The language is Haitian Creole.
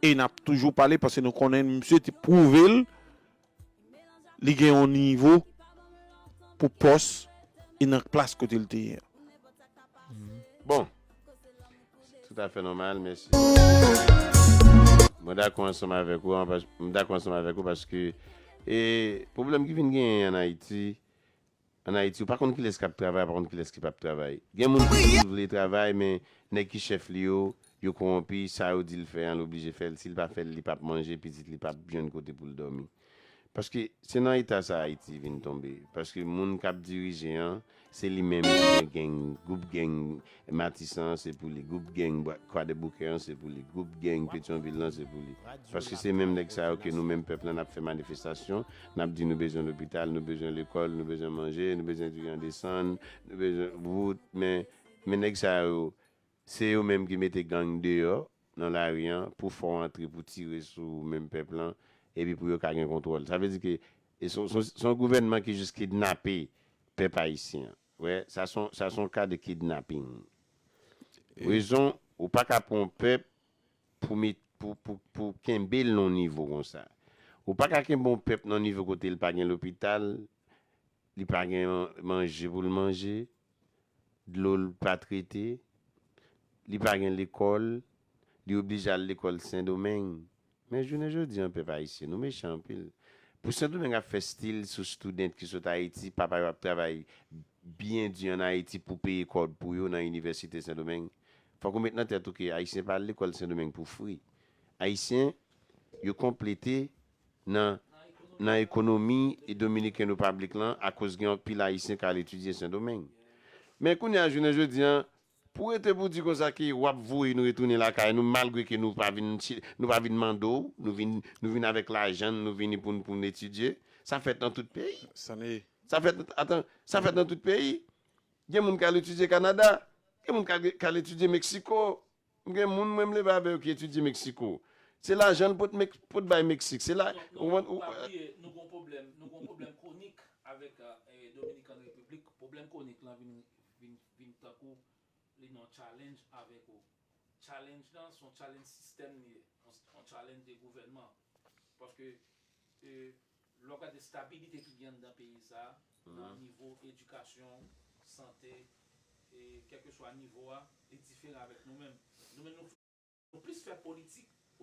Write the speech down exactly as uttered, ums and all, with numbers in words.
E n ap toujou pale paske nou konnen misye te pwouve l li gen yon nivo pou pòs e nan plas kote l te ye a. Bon, tout à fait normal, mèsi. Mwen dakò ansanm avèk ou, an, pas- m dakò ansanm avèk ou paske e, pwoblèm ki vin genyen an Ayiti, an Ayiti, ou pa konn kilès k ap travay, pa konn kilès ki p ap travay. Gen moun ki di l vle travay, men nèg ki chèf li yo, yo kowonpi, sa yo di l fè an, l oblije fè l. Si l pa fè l, li p ap manje, pitit li p ap jwenn kote pou l dòmi. Paske se nan eta sa Ayiti vin tonbe. Paske moun k ap dirije an, se li menm ki gen gang, gwoup gang Matisan an se pou li, gwoup gang Kwadèboukè an se pou li, gwoup gang Petyonvil lan se pou li. Paske se menm nèg sa yo ke nou menm pèp lan n ap fè manifestasyon, n ap di nou bezwen lopital, nou bezwen lekòl, nou bezwen manje, nou bezwen diri an desann, nou bezwen wout, men, men nèg sa yo, se yo menm ki mete gang deyò nan lari an pou fè w antre pou tire sou menm pèp lan epi pou yo ka gen kontwòl. Sa vle di ke e se yon- se yon- se yon gouvènman ki jis kidnape pèp ayisyen an. Wè, sa se yon- sa se yon ka de kidnaping. Rezon, ou pa ka pran yon pèp pou met pou, pou, pou kenbe l nan nivo konsa. Ou pa ka kenbe yon pèp nan nivo kote l pa gen lopital, li pa gen manje pou l manje, dlo l pa trete, li pa gen lekòl, li oblije al lekòl Sendomeng. Men jounen jodi an, pèp ayisyen, nou mechan anpil. Pou Sendomeng ap fè stil sou student ki sot Ayiti, papa yo ap travay byen di an Ayiti pou peye kòb pou yo nan inivèsite Sendomeng. Fòk ou met nan tèt ou ke ayisyen pa al lekòl Sendomeng pou fri. Ayisyen, yo konplete nan nan ekonomi e Dominiken Repablik lan akoz gen anpil ayisyen k al etidye Sendomeng. Men kounye a jounen jodi an, pou rete pou di konsa ke w ap voye nou retounen lakay nou malgre ke nou pa vin nou pa vin mande w, nou vin nou vin avèk lajan n, nou vini pou n pou n etidye, sa fèt nan tout peyi. Sa fèt atan, sa fèt nan tout peyi. Gen moun k al etidye Kanada, gen moun k al etidye Meksiko. M gen moun mwen m leve avè yo ki etidye Meksiko. Se lajan l pot Mek- pot bay Meksik. Se la. Donk, nou pa bliye, nou gon pwoblèm, nou gon pwoblèm kwonik avèk eh, Dominican Republic. Pwoblèm kwonik lan vin, vin, vin tankou li nan challenge avèk ou. Challenge lan se yon challenge sistèm li ye, yon challenge de gouvènman. Paske eh, lè w gade stabilite ki gen anndan peyi sa a, nan nivo edikasyon, sante, e kèlkeswa nivo a, li diferan avèk nou menm. Nou menm nou, nou plis fè politik